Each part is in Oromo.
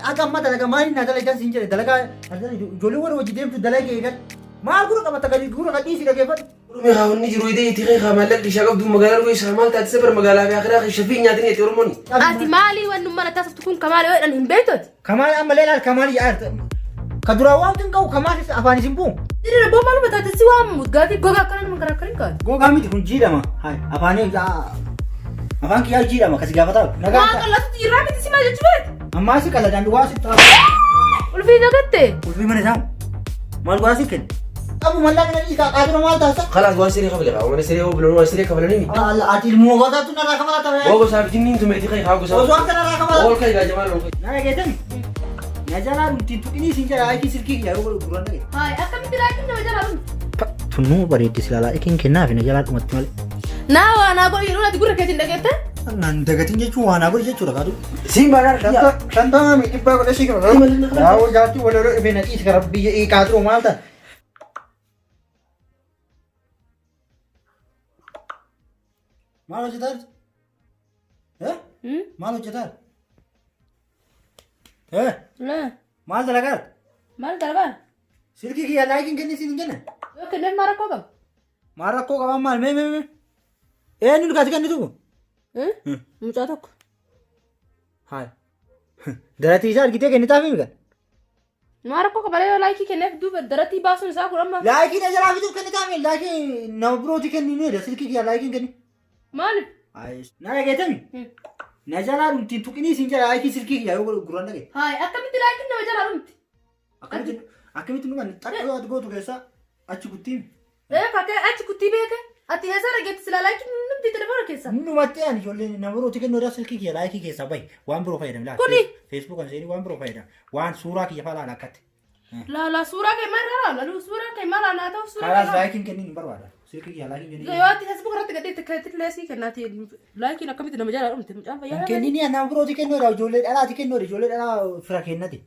Akka amma dalagaa maaliin naa dalagan siin jedhe dalagaa ijoollee warra hojii deemtu dalagee eegal. Maal gurra qabata gadi gurra gadhiisi dhageeffadhu. Oromii haa wanni jiru idee itti kee haa maallaqni ishaa qabdu magaalaa dhufee isaa maal taate sabar magaalaa fi akiraa kee shafii nyaatin jetti Oromoon. Ati maalii wanni mana taasiftu kun kamaal yoo jedhan hin beektu ati. Kamaal amma leelaal kamaal yaa'arta. Ka duraa waan hin qabu kamaal afaan isin bu'u. Dirira boo maaluma taate si waamu gaafii gogaa akkana nama garaa akkana hin kaatu. Gogaa miti kun jiidhama. Hai afaan afaan kiyyaa jiidhama kasi gaafataa. Maa qal'atutti jirraa miti si maal jechuu beektu? Ammaa si qaladaan dhugaa si ta'a. Ulfii dagatte. Ulfii mana isaa maal godhaa si kenne? Qabu mallaa kana dhiisaa qaadura maal taasisa? Kalaas waan siree kafale haa mana siree hoo biloon waan siree kafalanii mi? Ati ilmoo gosaatu narraa kafalaa ta'e. Waa gosaaf jinniin tumeeti kee haa gosaaf. Osoo akka narraa kafalaa. Ol kee gaa jamaal ol kee. Na dhageetani? Na jalaa dhumtiin tuqinii siin jedha ayikii silkii kiyya yoo godhu duraan dhagee. Hayi akkamitti laakiin nama jalaa dhumte? Tunnuu bareeddi silaalaa ikiin kennaafi na jalaa dhumatti malee. Naa waa naa godhi yeroo ati gurra keetiin dhageette? Naan dagatin jechuun waa naa godhi jechuudha kaatu. Siin baadhaa kiyyaa. Shantamaa mi dhibbaa godhe si kana. Yaa'oo jaartii wal loloo dhibee na dhiisi gara biyya qaaturu maal ta'a? Maal hojjetaa jirtu? Eh? Maal hojjetaa jirtu? Eh? Laa Maal dalagaa jirtu? maal dalagaa? Silkii kiyya laayikiin kenni siin hin jenne? Yoo kenneef maal rakkoo qaba? Maal rakkoo qabaan maal? Mee mee mee. Eenyu dhugaati kennitu kun? Mucaa tokko. Haaya. Daratii isaa argitee kennitaaf himi kan? Maa rakkoo qaba yoo laayikii kenneef duuba daratii baasuun isaa kun amma. Laayikii na jalaa fixuuf kennitaaf himi. Laayikii nama birooti kenni nu silkii kiyya laayikiin kenni. Maaliif? Na dhageetami? Na jalaa dhumtiin tuqinii siin jala laayikii silkii kiyya yoo gurraan dhagee. Hayi akkamitti laayikiin nama jalaa dhumti? Akkamitti akkamitti dhuman xaqqoo yoo ati gootu keessaa achi kuttiin. Ee fakkee achi kuttii beeke ati eessa dhageetti silaa laayikiin dhumti telefoona keessa. Numatti ani ijoolleen nama birooti kennu irraa silkii kiyya laayikii keessaa bahi waan biroo fayyadam laala. Kuni. Feesbuuk kan seenii waan biroo fayyadam waan suuraa kiyya fa'aa laala akkatti. Laala suuraa kee maal laala laala suuraa kee maal laala ta'u suuraa Kalaas kee maal. laayikiin kenniin hin barbaada. Silkii kiyya laayikiin kenniin. Yoo ati Facebook irratti gadhee keetti leesii kennaati laayikiin akkamitti nama jalaa dhumte mucaan fayyaa Kan kenniin nama birooti kennu irraa ijoollee dhalaati kennu irraa ijoollee dhalaa fira kennati.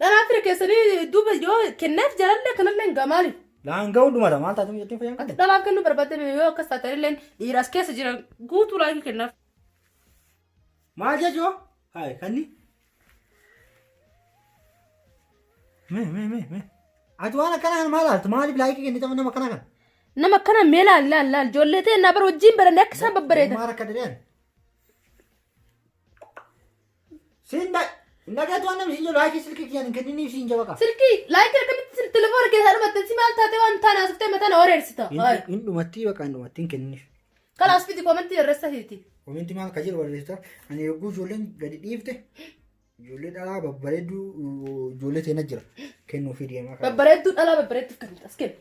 Dhalaa fira keessanii duuba yoo kenneef jalallee kanallee hin gamaali. Laan ga'uun dhumata maal taate jettee fayyaan Ati dhalaaf kennuu barbaadde yoo akkas taate illee dhiira as keessa jiran guutuu laayikii kennaaf. Maal jechuu? Hayi kanni. Mee mee mee mee. Ati waan akkana kana maal haaltu maaliif laayikii kennita nama akkana kana? Nama akkana mee laal laal laal ijoollee ta'e naa bara wajjin baranne akka isaan babbareedan. Maal akka dhedhean? Siin da hin dhageetu waan namni siin jedhu laayikii silkii kiyyaan hin kenniniif siin jaba qaba. Silkii laayikii akkamitti telefoona keessaa dhumatte si maal taate waan taane haasoftee mataa na wareersita. Hin dhumattii baqa hin dhumattii hin kenniniif. Kalaas fidi koomentii irreessa hiiti. Komentii maal ka jedhu barreessita. Ani yogguu ijoolleen gadi dhiifte ijoollee dhalaa babbareedduu ijoollee teena jira kennuufii deemaa kana. Babbareedduu dhalaa babbareedduuf kan as kennu.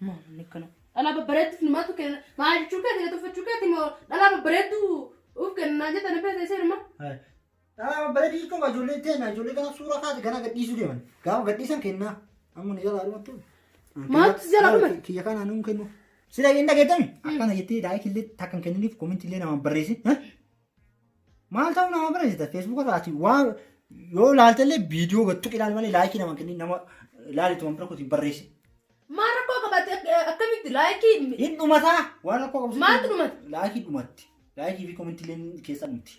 Maal inni akkana? Dhalaa babbareedduuf namaatu kenna. Maal jechuu keeti na tuffachuu keeti moo dhalaa babbareedduu uuf kenna naan jettan beekta isheen immoo. Dhalaa babbareedduu jechuun kaa ijoollee teena ijoollee kana suuraa kaate gana gadhiisuu deeman. Gaafa gadhiisan kennaa. Amma ni jalaa dhumattu. Maaltu si jalaa dhumate? Kiyya kana nuun kennu. Sila hin dhageettami? Akkana jettee laayik illee takka hin kenniniif komentii illee namaan barreessi. Maal ta'u nama barreessita? Feesbuuka irraa ati waan yoo ilaalte illee viidiyoo gad tuqi ilaali malee laayikii namaan kennin nama ilaalitu waan bira kotiin barreessi. Maal rakkoo qabaate akkamitti laayikii Hin dhumataa waan rakkoo qabu. Maaltu dhumata? Laayikii dhumatti. Laayikii fi komentii illee keessa dhumti.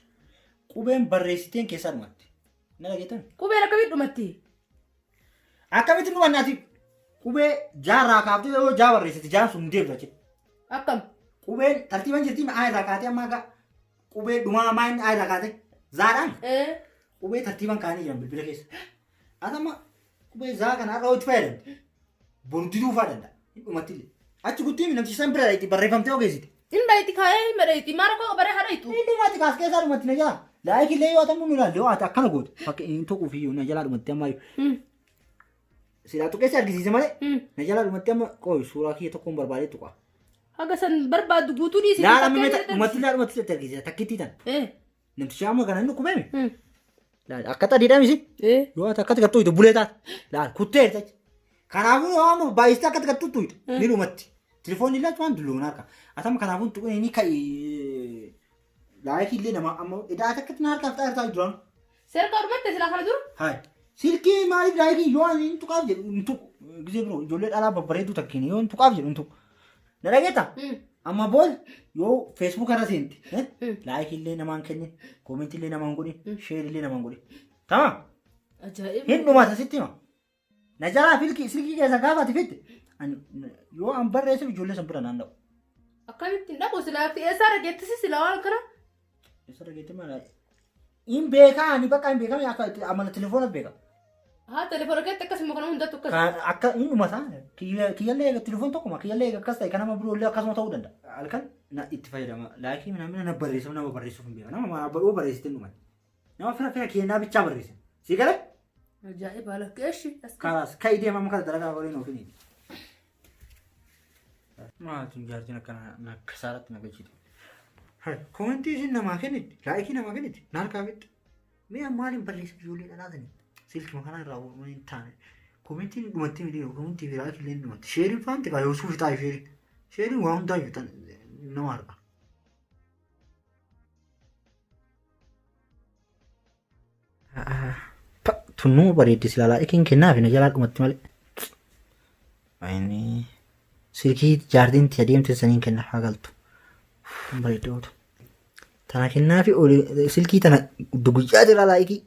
Qubeen barreessiteen keessa dhumatti. Na dhageettami? Qubeen akkamitti dhumatti? Akkamitti dhumanna ati qubee jaarraa kaaftee yoo jaa barreessite jaan sun hin deebitu achitti. Akkam? Qubeen tartiiban jirti A irraa kaatee amma akka qubee dhumaa maa inni A irraa kaatee zaadhaan Ee. qubee tartiiban kaanii jiran bilbila keessa. Ati amma qubee zaa kana har'a itti fayyadamte boru diduu fa'aa danda'a. Hin dhumatti illee. Achi guttii namtichi san bira itti barreeffamtee ogeessite. Hin dhayti kaa'ee hin madhayti maal rakkoo qabaree haa dhayitu. Hin dhumatti kaas keessaa dhumatti na jalaa. Laayikii illee yoo atamu nu ilaalle yoo ati akkana goote fakki hin tuquu fi na jalaa dhumatti amma silaa tuqee si argisiise malee na jalaa dhumatti amma qooyi suuraa kiyya tokkoon barbaadee tuqa. Haga san barbaaddu guutuu dhiisi. Laala amma meeta dhumatti illee dhumatti sitti argisiisa takkittii tan. Ee. Namtichi amma kana inni qubeemi. Laala akka xadiidhaa misi. Ee. Yoo ati akkatti gattu bulee taate. Laala kuttee jirta. Kanaafuu yoo amma baay'istee akkatti gattu tuyte ni dhumatti. Telefoonni illee waan dulloomna harka. Atama kanaafuu tuqni ni ka'i. Laayikii illee nama amma edaa akkatti na harkaaf xaartaa duraan. Seerkaa dhumatte silaa kana dura. Hayi. Silkii maaliif laayikii yoo ani hin tuqaaf jedhu hin tuqu. Gisee biroo ijoollee dhalaa babbareedduu takkiin yoo hin tuqaaf jedhu hin tuqu. Na dhageetta? Amma booda yoo Facebook irra seente laayikii illee namaan kennin, koomentii illee namaan godhin, sheer illee namaan godhin. Tamam. Ajaa'iba. Hin dhumata sitti hima. Na jalaa filkii silkii keessa gaafa ati fitte yoo an barreessuuf ijoollee san bira naanna'u. Akkamitti hin dhaqu silaa eessaa dhageettisi silaa waan kana? Eessa dhageetti maala? Hin beekaa ani bakka hin beekame akka amala telefoona beeka. Haa telefoona keetti akkasuma kana hundattu akkas. Kan akka hin dhumata kiyyallee eega telefoon tokkuma kiyyallee eega akkas ta'e kan nama biroollee akkasuma ta'uu danda'a. Halkan na itti fayyadama laayikii minamina na barreessa nama barreessuuf hin beeka nama yoo barreessite hin dhumate. Nama fira fira kennaa bichaa barreessa. Si galee? Ajaa'iba lakkeeshi. Kalaas ka'i deema amma kana dalagaa waliin ofiin. Maaltu jaartiin akkana na kasaaratti na galchite. Komentii isin namaa kenniti, laayikii namaa kenniti, na harkaa fixxe. Mee maaliin barreessa ijoollee dhalaatanii? Silkuma kana irraa waan hin taane. Komentiin dhumatti miti, komentii fi laayikii illee dhumatti. Sheeriin faanti kaa yoo suufi taa'e sheeriin. Sheeriin waa hundaa iyyuu nama harka. Tunnuu bareeddi silaa laayikiin kennaafi na jalaa dhumatti malee. Inni silkii jaartiin itti adeemte saniin kenna haa galtu. Bareeddi ooltu. Tana kennaafi silkii tana guyyaa jira laayikii.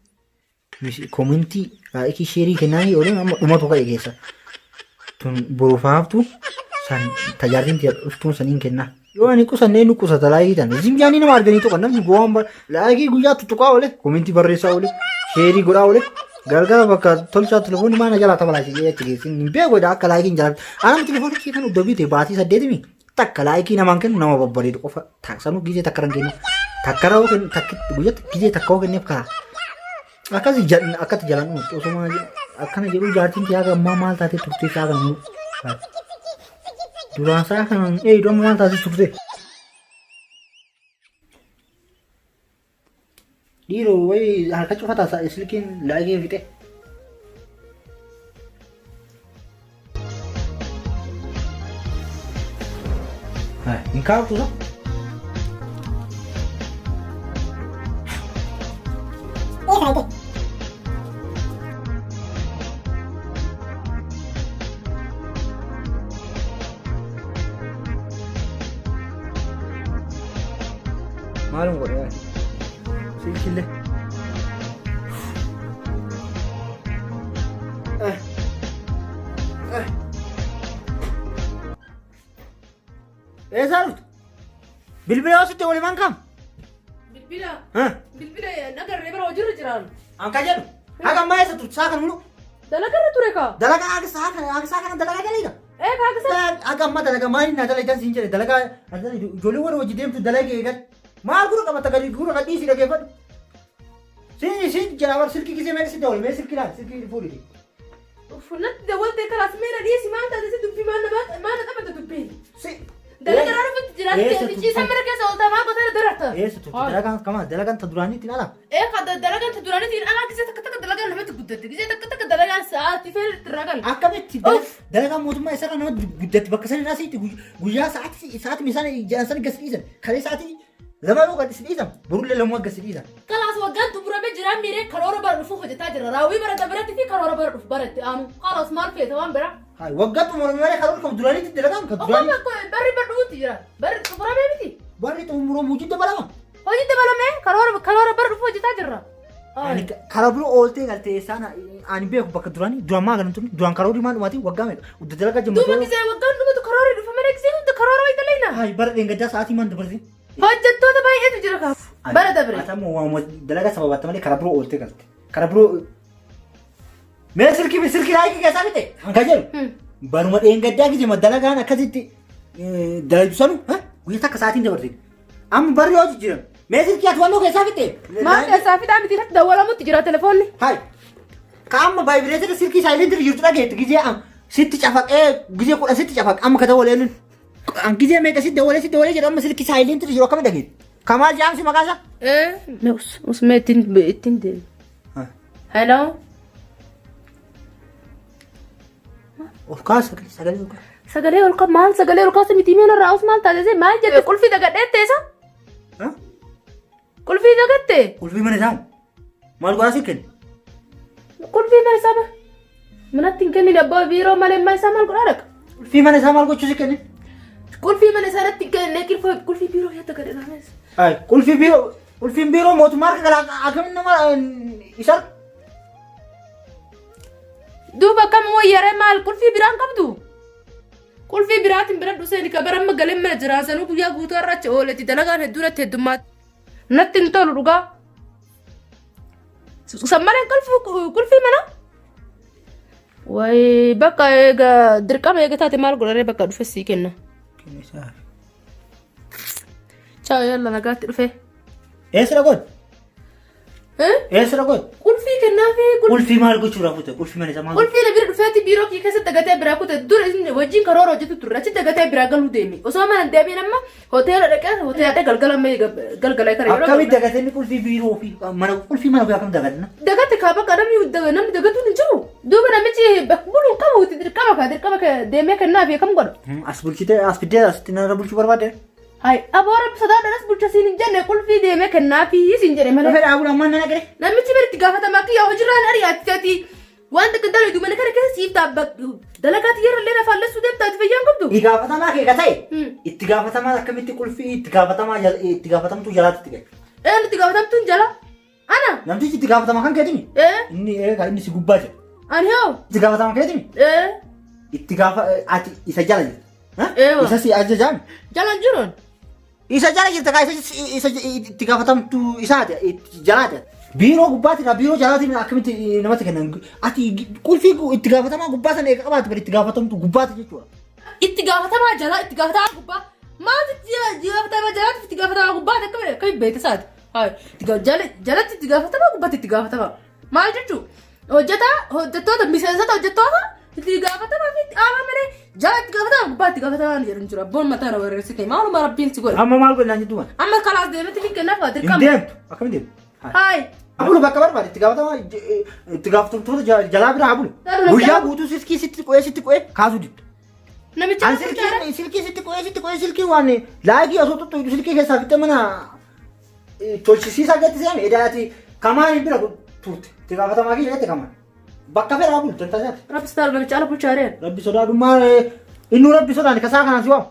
Komentii laayikii sheerii kennaafi ooluun amma dhumatu ka'e keessa. Tun boruuf haaftu san tajaajilli dhuftuun saniin kennaa. Yoo ani qusannee nu qusata laayikii tana. Zimjaanii nama arganii tuqan namni gowwaan laayikii guyyaa tuttuqaa oole komentii barreessaa oole sheerii godhaa oole galgala bakka tolchaa telefoonni maana jalaa tabalaashe jedhee achi geessin hin beeku jedha akka laayikiin jalaa. Anam telefoonni kee kan udda bite baatii saddeetimi takka laayikii namaan kennu nama babbareedu qofa sanuu gizee takka ran kennu takka raawuu kennu takka guyyatti gizee takka hoo kenneef karaa. Akkasi akkatti jalaan dhumatti osoo akkana jedhuu jaartiin tiyaa gammaa maal taatee turtee isaa kan duraan isaa kan eeyidu amma maal taatee turte. Dhiiroo wayi harka cufataa silkiin laayikii fixe. Hin kaaftu sa? Maalum godhe wayi? Silkillee. Eessaa dhufte? Bilbila yoo sitti waliin kam? Bilbila. Bilbila nagarree bara hojiirra jiraan. An ka jedhu. Haga ammaa eessa turte? Saa kan mulu. Dalagarra ture kaa. Dalagaa haga saa kana haga saa kana dalagaa dalaga. Ee kaa haga saa. Haga ammaa dalagaa maaliin naa dalagan siin jedhe dalagaa ijoollee warra hojii deemtu dalagee eegal. Maal gura qabata gadi gura gadhiisii dhageeffadhu. Siin siin jedha bar silkii gisee meeqa si dawale mee silkii laal silkii fuudhiti. Natti dawwalte kalaas mee na dhiisi maal taate si dubbii maal nama maal na taphata dubbiin. Si. Dalaga irraa dhufutti jiraatti Eessa ati ciisaa turte? mana keessa ooltaa maal gootee dararta. Eessa turte? Dalagaan kama dalagaan ta duraanii ittiin alaa. Ee ka dalagaan ta duraaniitiin alaa gisee takka takka dalagaan namatti guddatti gisee takka takka dalagaan sa'aatii fedhe itti ragan. Akkamitti dalagaan mootummaa isarra nama guddatti bakka san irraa sitti guyyaa sa'aatii sa'aatii isaan jedhan san gasi dhiisan kalee sa'aatii lama yoo gadi si dhiisan borullee lama gasi dhiisan. Kalaas waggaan xumuramee jiraan miiree karoora bara dhufu hojjetaa jira. Raawwii bara dabareetti fi karoora bara dhufu bara itti aanu. Kalaas maal feeta waan biraa? Hayi waggaa xumurame malee karoora kan duraaniitti dalagaan kan Okkoo duraanii. barri bara dhufuutti jira. Barri xumuramee miti. Barri xumuramu hojii dabalama. Hojii dabalamee karoora karoora bara dhufu hojjetaa jirra. Ani karaa biroo ooltee galtee isaan ani beeku bakka duraanii duraan maa galan turre duraan karoorri maal dhumaatii waggaa meeqa udda dalagaa Duuba jemmatoo. gisee waggaan dhumatu karoorri dhufa malee gisee hunda karoora wayita leena. Hayi bara dheengaddaa sa'aatii maan dabarse. Hojjettoota baay'eetu jira kaaf. Bara dabre. Atamu waamuma dalagaa sababatta malee karaa biroo ooltee galte. Karaa biroo mee silkii silkii laayikii keessaa fite kan jedhu baruma dheengaddaa gisee dalagaan akkasitti dalagdu sanu guyyaa takka sa'aatiin dabarte. Amma barri yoo jijjiirame mee silkii ati wannoo keessaa fite. Maal keessaa fixaa miti irratti dawwalamutti jira telefoonni. Hayi qaama vaayibireetira silkii saayilentii jirtu dhageetti gisee sitti cafaqee gisee kudha sitti cafaqe amma ka dawwalee Gizee meeqa si dawalee si dawalee jedhu amma silki saayilentii jiru akkami dhageetti? Kamaal Jaamsi maqaa isaa? Mee us us mee ittiin ittiin deemi. Hello. Of kaas sagalee sagalee ol kaas. Sagalee ol kaas maal sagalee ol kaas miti mee narraa us maal taasise maal jette qulfii dagadhee teessa? Qulfii dagatte? Qulfii mana isaa maal godhaa si kenne? Qulfii mana isaa manatti hin kennine abbaa biiroo malee mana isaa maal godhaa dhaqa? Qulfii mana isaa maal gochuu si kenne? Qulfii mana isaa irratti hin kennine qulfii biiroo yaa dagadhe naames. Qulfii biiroo qulfiin biiroo mootummaa harka galaa akkamiin nama isa? Duuba kam wayyaree maal qulfii biraan qabdu? Qulfii biraatiin bira dhuseen ka bara amma galeen mana jiraasanuu guyyaa guutuu irra achi ooletti dalagaan hedduu natti heddummaatti. Natti hin tolu dhugaa. San malee qulfii mana? Wayi bakka eega dirqama eega taate maal godharee bakka dhufe sii kenna. Chaa yalla nagaatti dhufe. Eessa dhaqoon? Eessa dhaqoon? Qulfii kennaafi Qulfii maal gochuudhaaf kute? Qulfii mana isaa maal? Qulfii na bira dhufeeti biiroo kiyya keessatti dagatee biraa kute dura isin wajjin karoora hojjetu turre achi dagatee biraa galuu deemi. Osoo mana hin deebiin amma hoteela dhaqee hoteela dhaqee galgala amma galgala kara yeroo Akkamitti dagatee inni qulfii biiroo ofii mana qulfii mana ofii akkamitti dagatina? Dagate kaa bakka namni dagatuun hin jiru. Duuba namichi bakka buluun qabu dirqama kaa dirqama deemee kennaafi akkam godha. As bulchitee as fiddee asitti narra bulchuu barbaadde? Hai aboo rabbi sodaadhanas bulcha siin hin jenne qulfii deemee kennaafii siin jedhe malee. Dhufee dhaabuu ammaan nana gare. Namichi bira itti gaafatama kiyya hojiirraan ari'aatti ati waan takka dalagdu mana kana keessa siif taabba dalagaa tiyyarra illee lafaan lessuu deemta ati fayyaan qabdu. Itti gaafatamaa kee ka ta'e Hmm. itti gaafatamaa akkamitti qulfii itti gaafatamaa itti gaafatamtuu jalaatti itti galchu. Een itti gaafatamtuun jala. Ana. Namtichi itti gaafatamaa kan keetimi? Ee. Inni eegaa inni si gubbaa jira. Ani hoo. Itti gaafatamaa keetimi? Ee. Itti gaafa ati isa jala jirta. Ha? Eewa. Isa si ajajaami. Jala hin jiruun. Isa jala jirta kaa isa isa itti gaafatamtu isaati itti jalaati. Biiroo gubbaati irraa biiroo jalaatiin akkamitti namatti kennan ati qulfii itti gaafatamaa gubbaa sana eega qabaate bari itti gaafatamtu gubbaati jechuudha. Itti gaafatamaa jalaa itti gaafatamaa gubbaa. Maaltu itti gaafatamaa jalaatti itti gaafatamaa gubbaati akkami akkami beekta isaati. Hayi jalatti itti gaafatamaa gubbaatti itti gaafatamaa. Maal jechuun hojjetaa hojjettoota miseensota hojjettoota itti gaafatamaa fi itti aanaa malee jala itti gaafatamaa gubbaa itti gaafatamaa jedhu hin jiru. Abboon mataa na weerarsi ta'e maaluma rabbiin si godhe. Amma maal godhinaan jettu waan? Amma kalaas deemetti fi kennaaf Hin dirqama. deemtu akkamitti deemtu? Hayi. Habulu bakka barbaade itti gaafatamaa itti gaafatamtoota jalaa bira habulu. Guyyaa guutuu silkii sitti qo'ee sitti qo'ee kaasuu didda. Namicha An silkii silkii sitti qo'ee sitti qo'ee silkii waan laayikii osoo tuttuqxu silkii keessaa fixee mana tolchisiisaa gatti seeme edaati kamaan bira turte itti gaafatamaa kiyya jette kamaan. Bakka fedhaa bulu tantasaati. Rabbi sitaal namicha ala bulchaaree. Rabbi sodaadhummaa innuu rabbi sodaan kasaa kanaan si waamu.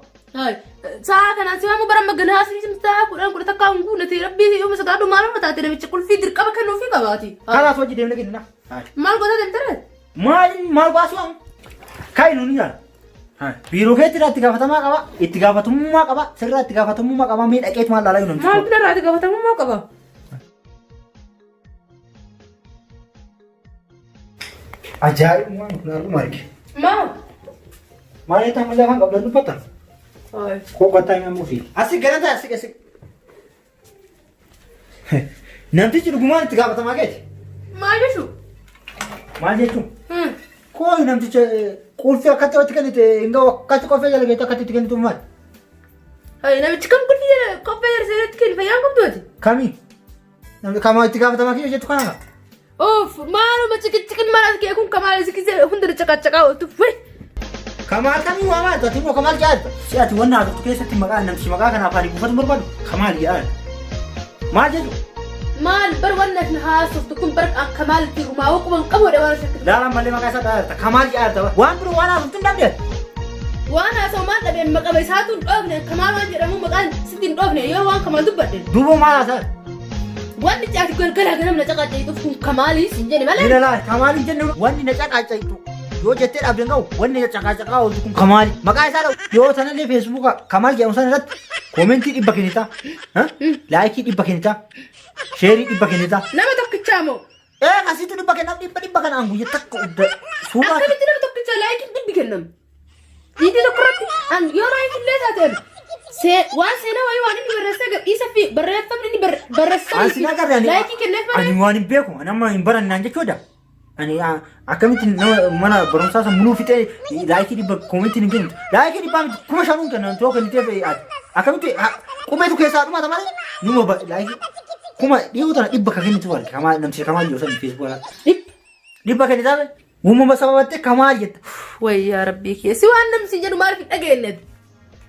Sa'a kanaan si waamu bara maganaa si sa'a 10 11 hin guunnate rabbii yooma sodaadhu maaluma taate namicha qulfii dirqama kennuufii qabaati. Kalaas hojii deemnee kenninaa. Maal goota deemtare? Maal maal baasuu amma? Ka'i nuun yaala. Biiroo keetti irraa itti gaafatamaa qaba. Itti gaafatamummaa qaba. Sirraa itti gaafatamummaa qaba. Mee dhaqeet maal laalaa jiru Maal bira irraa itti gaafatamummaa qaba? Ajaa'ibummaan kun arguma arge. Maal? Maal jettaa malee afaan qabdan dubbata? Koo qottaa hin ammoo fi. Asii gara ta'a asii asii. Namtichi dhugumaan itti gaafatamaa keeti. Maal jechuun? Maal jechuun? Koo namticha qulfii akkatti itti kennite hin ga'u akkatti qoffee jala geettu akkatti itti kennitu maal? Hayi namichi kam qulfii jala qophee jala seeratti kennu fayyaan qabduuti. Kami? Namni kama itti gaafatamaa kiyya jettu kana kaa? Uff maaluma ciqiciqin maal kee kun kamaal sikisee hunda caqacaqaa ooltu wee. Kamaal kamii waamaa jirtu ati immoo kamaal jedhaa Si ati wanna haasoftu keessatti maqaa namtichi maqaa kana afaanii buufatu barbaadu kamaal jedhaa Maal jechu? Maal bar wanna ati haasoftu kun bar akka maal itti rumaa'uu quban qabu dha waan shakkitu. Laala malee maqaa isaa dhahaa jirta kamaal jedhaa jirta waan biroo waan haasoftu hin dhabde. Waan haasa'u maal dhabeen maqama isaatu hin dhoofne kamaal waan jedhamu maqaan sitti hin dhoofne yoo waan kamaal dubbadhe. Duuba maal haasaa? Wanni caati galgala ganam na caqacayituuf kun kamaalii siin jedhe malee. Nina laal kamaal hin jenne wanni na caqacayitu yoo jettee dhabde hin qabu wanni na caqacaqaa ooltu kun kamaali maqaa isaa dha'u yoo tanallee feesbuuka kamaal jedhamu sana irratti koomentii 100 kennita laayikii 100 kennita sheerii 100 kennita. Nama tokkichaa moo? Ee kasitu 100 kennaaf dhibba dhibba kana an guyya takka udda suuraa Akkamitti nama tokkicha laayikiin dhibbi kennama? Viidiyoo tokko irratti an yoo laayikii illee taate waan seenaa wayii waan inni barreessee gadhiisa fi barreeffamni inni barreessanii Ani sin agarre ani laayikii kenneef malee. ani waan hin beeku ani amma hin barannaan jechuudha. Ani akkamitti nama mana barumsaa san muluu fixee laayikii 100 koomentiin hin kennitu. Laayikii dhibbaa miti kuma shanuun kennan too kenniteef ati akkamitti qubeetu keessaa dhumata malee numa laayikii kuma dhiyoo tana 100 kan kennitu arge kamaa namticha kamaa jiru san feesbuukaa. Dhibba. 100 kennitaame uumama sababattee kamaa jetta. Wayyaa yaa rabbii kee si waan namni jedhu maaliif hin dhageenye?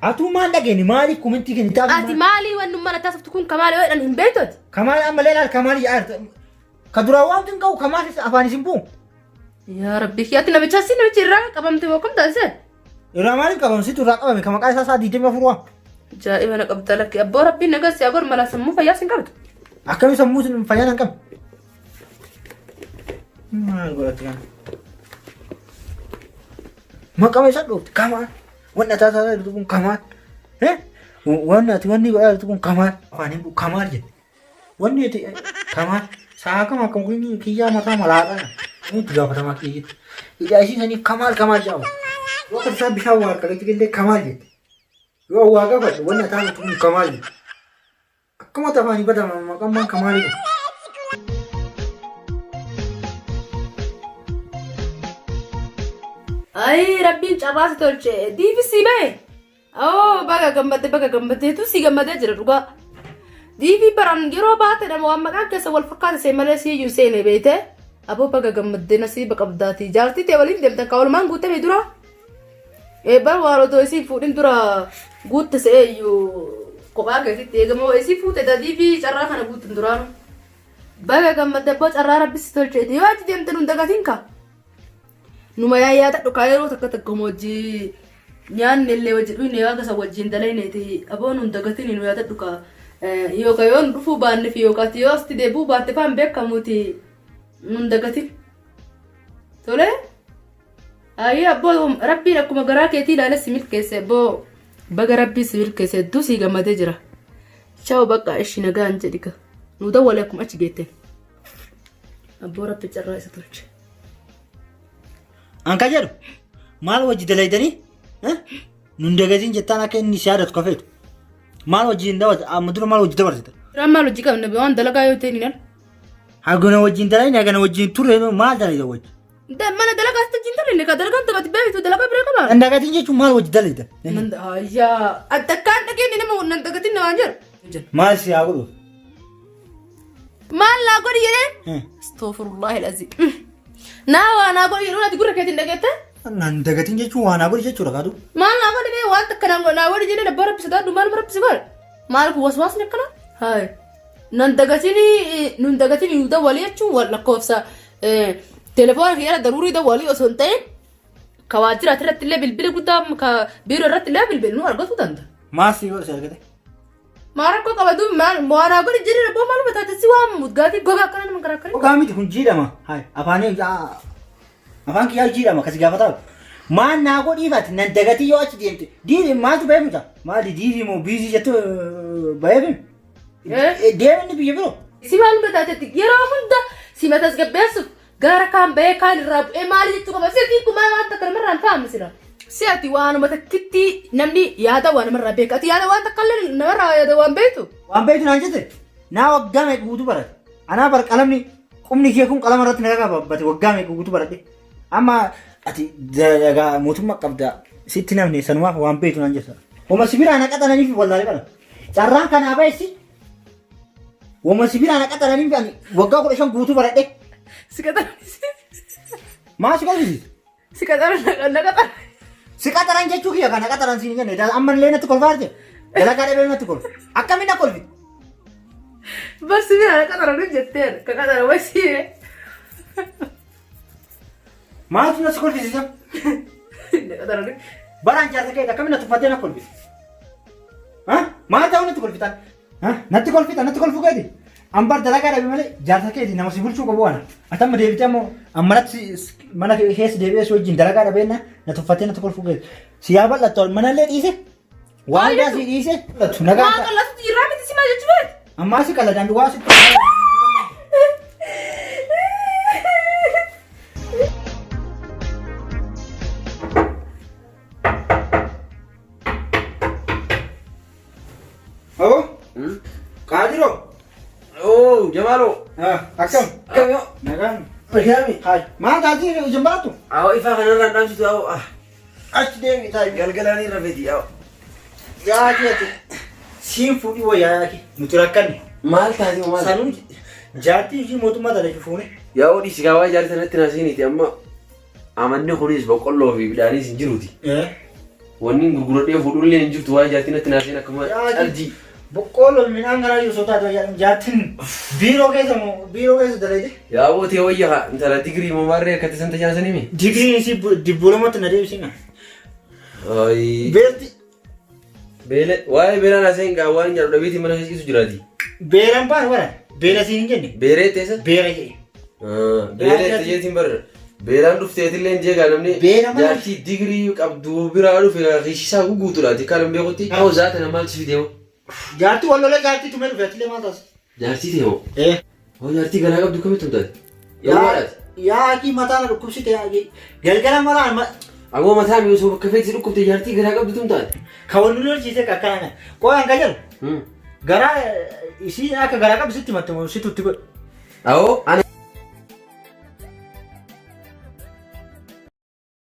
Atuu maal dhageenye maaliif komentii kennitaaf? Ati maalii waan nu mana taasiftu kun kamaal yoo jedhan hin beektu ati? Kamaal ammallee laal kamaal yaa ka duraa waan hin qabu kamaal afaan isin bu'u. Yaa rabbii kee ati namicha si namichi irraa qabamte moo kam taasise? Irraa maaliif qabame situ irraa qabame ka maqaa isaa isaa 24 waa. Ajaa'iba na qabda lakki abboo rabbiin nagas yaa godhu mala sammuu fayyaa sin qabdu. Akkami sammuu sin fayyaa nan qabne. Maal godhatti kana? Maqama isa dhoofte kamaal. Wanni ati haasa'aa jirtu kun kamaal. Wanni ati wanni godhaa jirtu kun kamaal. Afaan hin kamaal jette. Wanni ati kamaal. Sa'a kam akkam kun kiyyaa mataa malaadhaa. Inni itti gaafatamaa kiyya jette. Ijaa ishii saniif kamaal kamaal jedhama. Yoo akka isaa bishaan waa harka galchite kamaal jette. Yoo waa gaafadhu wanni ati haasa'u kun kamaal jette. Akkuma afaanii badama maqaan kamaali kun. Ayi rabbiin carraa si tolche diifi si bahe. Oo baga gammadde baga gammaddeetu si gammadee jira dhugaa. Diifi baran yeroo baate nama waan maqaan keessa wal fakkaate see malee si iyyuu seene beeyte. Aboo baga gammaddee nasiiba qabdaati. Jaartii tee waliin deemtan kaa walumaan guutame dura. Bar waan otoo isiin fuudhin dura guutte se'ee iyyuu kophaa keetitti eegamoo isii fuute dadii fi carraa kana guutten duraanu. Baga gammadde abboo carraa rabbi si tolcheeti yoo achi deemte nun dagatin ka. Numa yaa yaadadhu kaa yeroo takka takka hojii nyaanne illee wajji dhuyne waaqa isa wajjin dalayneeti aboo nun dagatin nu yaadadhu kaa. Yookaan yoo nu dhufuu baanne fi yookaan yoo asitti deebi'uu baatte faan beekamuuti nun dagatin. Tolee? Ayyee abboo rabbiin akkuma garaa keetii ilaale si milkeesse abboo baga rabbii si milkeesse hedduu sii gammadee jira. Chaaw bakka ishi nagaan jedhika. Nu dawwale akkuma achi geette. Abboo rabbi carraa isa tolche. An ka jedhu maal wajji dalaydanii nun dagatiin jettaan akka inni si yaadatu ka feetu. Maal wajjin dabarsa amma dura maal wajji dabarsita? Duraan maal hojii qabna waan dalagaa yoo ta'e ni ala. Hagana wajjin dalayni hagana wajjin turre maal dalayda wajji? Mana dalagaa sitti hin turre ka dalagaan taphati beektu dalagaa bira qaba. Nan dagatiin jechuun maal wajji dalayda? Ayyaa takkaan dhageenye nama nan dagatiin namaan jedhu. Maal si haa godhu? Maal naa godhi jedhee? Astaghfirullahi alazim. Naa waa naa godhi jedhuun ati gurra keetiin dhageette? Nan dagatiin jechuun waa naa godhi jechuudha kaatu. Maal naa godhi bee waan takka naa godhi jedhee abbaa rabbi sodaadhu maal rabbi si godhe? Maal kun waswaasni akkana? Hayi. Nan dagatiin nun dagatiin nu dawwalii jechuun wal lakkoofsa telefoona kiyyaara daruurii dawwalii osoo hin ta'in ka waajjiraati irratti illee bilbila guddaa ka biiroo irratti illee bilbil nu argatu danda'a. Maal si godhe si argate? Maal rakkoo qaba duuba maal waan haa godhi jedhee rabboo maal mataa si waamu gaatii gogaa akkana nama karaa akkana. Gogaa miti kun jiidhama. Hayi afaanii afaan kiyyaa jiidhama kasi gaafataa. Maal naa godhiifati nan dagatii yoo achi deemte diirii maaltu beeku ta maali diirii moo biizii jettu beeku. Deemni biyya biroo. Si maal mataatetti yeroo hunda si matasgabbeessuuf gara kaan bahee kaan irraa bu'ee maali jechuu qaba. Si ati kun maal waan takka namarraa hin fahamne sila. Si ati waanuma takkitti namni yaada waa namarraa beeka. Ati yaada waan takka illee namarraa yaada waan beektu. Waan beektu naan jette naa waggaa meeqa guutuu barate. Anaa bar qalamni qubni kee kun qalama irratti na qababbate waggaa meeqa guutuu baradhe. Amma ati dalagaa mootummaa qabda sitti namni sanumaaf waan beektu naan jetta. Wama sibiraa na qaxaraniif wallaalee bara. Carraan kanaa ba'essi wama sibiraa na qaxaraniif ani waggaa 15 guutuu baradhe. Si qaxaran. Maa si qalbisiisa? Si qaxaran na qaxaran. Si qaxaran jechuu kiyya kana qaxaran siin jenne amma illee natti kolfaa jirte. Dalagaa dhabee natti kolfa. Akkamiin na kolfite? Bar sibiraa na qaxaran jetteen ka qaxaran wayii Maaltu na si kolfisiisa? Na qaxaran. Baraan jaarsa keeti akkamiin na tuffattee na kolfite? Maal ta'uu natti kolfitan? Natti kolfita natti kolfuu keeti? An bar dalagaa dhabe malee jaarsa keeti nama si bulchuu qabu ana. Ati amma deebitee ammoo ammanatti mana keessa deebi'ee si wajjin dalagaa dhabeenna na tuffattee natti kolfuu keeti. Si yaa bal'attu manallee dhiise waan daa si dhiise bal'attu nagaa. Maa qal'atutti jirraa miti si maal jechuu feete? Ammaa si qalladaan duwwaa sitti. Abo, Qaadiroo. Oo, Jamaaloo. Akkam? Akkam yoo? Nagaan. Nagaami. Hayi. Maal taatee ijaan barattu? Awwa ifaa kanarraan dhaamsitu awwa. Achi deemi taa'i. Galgalaan rafeeti awwa. Yaa keeti. Siin fuudhii wayyaa yaa kee. Nuti rakkanne. Maal taatee maal? Sanuu jaartii ishii mootummaa tana fuune. Yaa odhi si kaawaa jaartii sanatti na seeniiti amma amanni kunis boqqolloo fi midhaanis hin jiruuti. Wanni gurguradhee fuudhullee hin jirtu waa'ee jaartii natti naaseen akkuma caljii. Boqqolloo midhaan garaa jiru sotaa ta'e jaartiin biiroo keessa moo biiroo keessa dalaydee. Yaa bootee wayya haa intala digirii moo maarree akka itti santa jaansan himi. Digiriin isii dibboolomatti na deebisina. Ayi. Beelti Beela waa'ee beelaa naaseen gaa waan nyaadhu dhabeetii mana keessa ciisu jiraati. beelan baar bara beela siin hin jenne Beeree teessa? beera jedhe. Beeree jeetiin bar Beelaan dhufteetillee hin jeegaa namni Beela maal? jaartii digirii qabdu biraa dhufe riishisaa guguutuudhaati kan hin beekutti. Hoo zaata na maal si fidee hoo? Jaartii wal lolee jaartii tumee dhufe atillee maal taasisa? Jaartii ta'e hoo? Eh. Hoo jaartii garaa qabdu kamitti tumtaate? Yawwaadhaati. Yaa akii mataa na dhukkubsite yaa akii. Galgala maraa Aboo mataa mi osoo bakka feeti dhukkubte jaartii garaa qabdu tumtaate? Ka wal nu lolchiise akkana. Qo'aan kan jedhu garaa isii akka garaa qabdu sitti himatte moo situ itti godhe? Awoo ana.